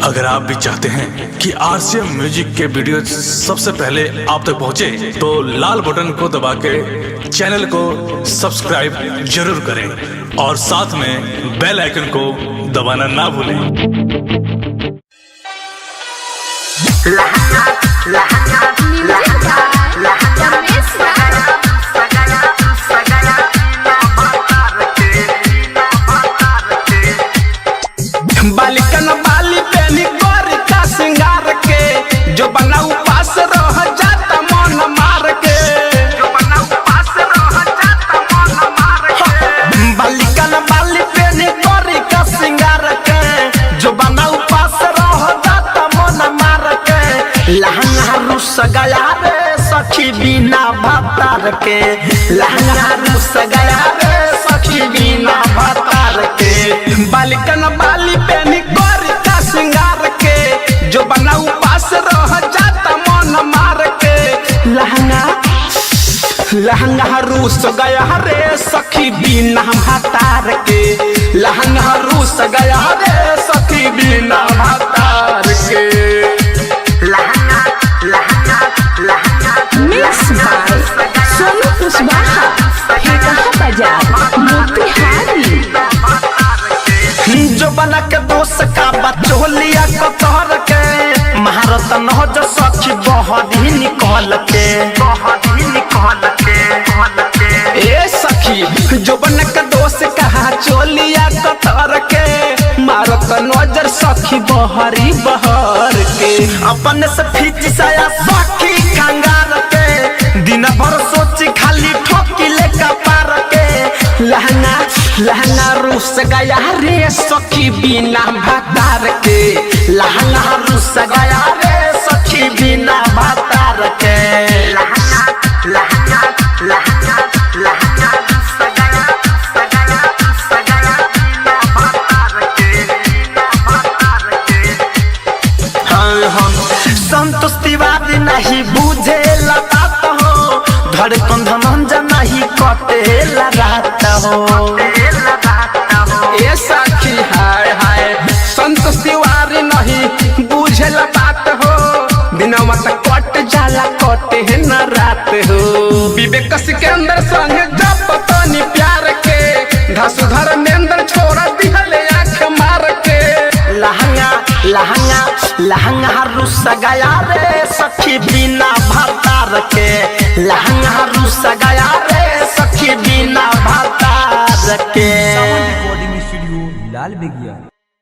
अगर आप भी चाहते हैं कि आरसीएम म्यूजिक के वीडियो सबसे पहले आप तक पहुंचे, तो लाल बटन को दबा के चैनल को सब्सक्राइब जरूर करें और साथ में बेल आइकन को दबाना ना भूलें। बालिकन बाली पेनी गोर का सिंगार के जो बनाऊ पास रह जाता मन मार के, जो बनाऊ पास रह जाता मन मार के। बालिकन बाली पेनी गोर का सिंगार के जो बनाऊ पास रह जाता मन मार के। लहंगा रुस गया रे सखी बिना भातार के, लहंगा रुस गया रे सखी बिना भातार के। बालिकन बाली पेनी गोर का सिंगार के जो बनाऊ पास रह जाता मन मार के। लहंगा लहंगा रूस गया रे सखी बिना भातार के, लहंगा रूस गया रे सखी बिना भातार के। लहंगा लहंगा लहंगा मिक्स बाय सोनू कुशवाहा, फेकहा बाजार, मोतिहारी। जो बना के दोस्त का बचोलिया कतहर के महारत नहज सखी बहरी निकल के, बहरी निकल के। ए सखी जो बना के दोस्त कहा चोलिया कतहर के मारत नजर सखी बहरी बहर के। अपन से फीच साया सखी खंगार के दिन भर सोच खाली ठोकी ले कपार के। लहंगा लहंगा रूस गया रे सखी बिना भातार के, लहंगा रूस गया रे सखी बिना भातार के। लहंगा लहंगा लहंगा लहंगा रूस गया, रूस गया, रूस गया बिना भातार के, बिना भातार के। हाँ हम संतोष तिवारी नहीं बुझे बात हो, धड़कन धनंजय नहीं कटेला रात हो। ए सखी हाय हाय संतोष तिवारी नहीं बुझेला बात हो, दिनवा त कट जाला कटे न रात हो। विवेक सिकंदर संग जप तनी प्यार के धसु धर्मेंद्र छोड़ दिहले आंख मार के। लहंगा लहंगा लहंगा रुस गया रे सखी बिना भातार के, लहंगा रुस गया रे सखी बिना भातार के। सावन रिकॉर्डिंग स्टूडियो लाल बेगिया।